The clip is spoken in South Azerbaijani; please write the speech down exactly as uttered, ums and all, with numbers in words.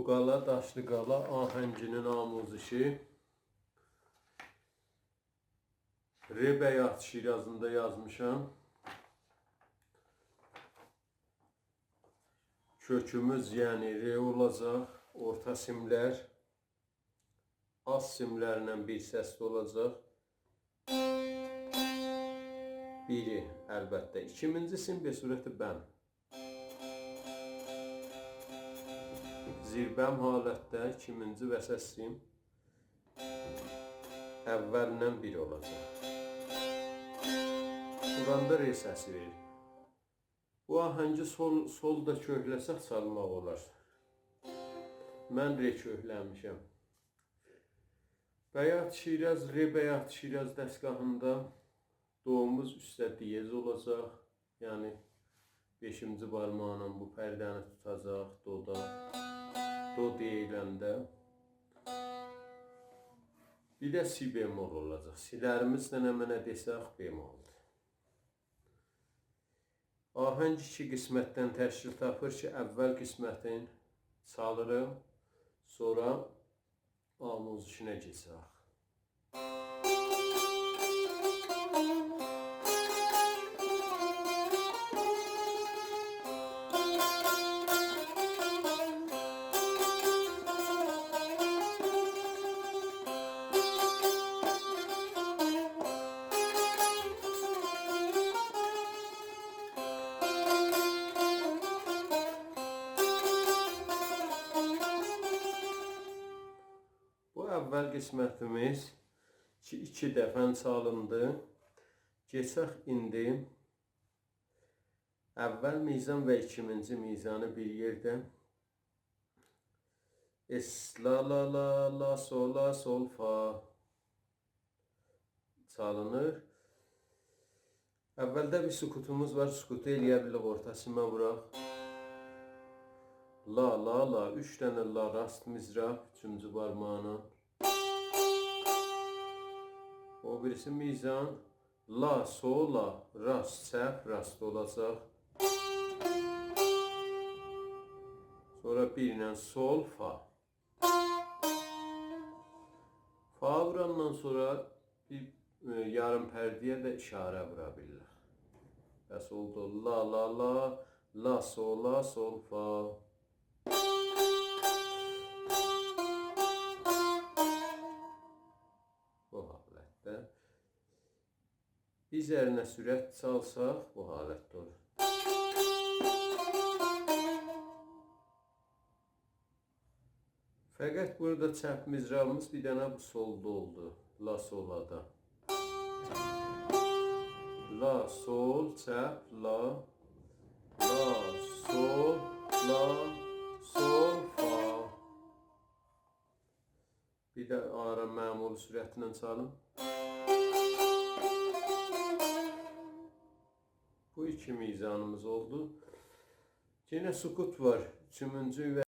قالا، داشلی قالا آهنگینین آموزشی. ر بیات شیرازیندا یازمیشام. کؤکوموز، یعنی ر اولاجاق. اورتا سیملر، آلت سیملرله بیر سسده اولاجاق. بیری، البته. ایکیمینجی سیم به صورت بم. زیربم حالتده ایکیمینجی وسط سیم اولینن بیر اولاجاق. بوراندا ر سسی وئریر. بو آهنگی سول، سول دا کؤکله‌سک چالماق اولار. من ر کؤکله‌میشم. بیات شیراز، ر بیات شیراز دستگاهیندا دوموز اوسته دیز اولاجاق. یعنی بئشینجی بارماغینان بو پرده‌نی توتاجاق دودا. دو دئییلنده. بیر ده سی بمل اولاجاق. سی‌لریمیز ده نمنه دئسک بملدیر. آهنگ ایکی قسمتدن تشکیل تاپیر کی، اول قسمتین چالیرام، سونرا آموزشینه کئچک. بو اول قسمتیمیز کی، ایکی دفعه چالیندی. کئچک ایندی اول میزان و ایکیمینجی میزانی بیر یئرده. اس، لا، لا، لا، لا، سول، لا، سول، فا چالینیر. اولده بیر سکوتوموز وار، سکوتو ائلیه بیلیریک اورتا سیمه ووراق. لا، لا، لا، اوچ دنه لا راست مضراب، اوچونجو بارماغینان. او بیریسی میزان، لا، سول، لا، راست، چپ، راست اولاجاق. سونرا بیر ایله سول، فا. فا ووراندان سونرا بیر، ائ، یاریم پرده‌یه ده اشاره وورا بیلیریک. بس اولدو لا، لا، لا، لا، سول، لا، سول، فا. بو حالتده. اوزرینه سرعت چالساق، بو حالتده اولور. فقط بورادا چپ مضرابیمیز بیر دنه بو سولدا اولدو. لا سولادا. لا، سول، چپ، لا. لا، سول، لا، سول، فا. بیر ده آرام معمولی سرعتله چالیم. بو ایکی میزانیمیز اولدو. یئنه سکوت وار. اوچونجو و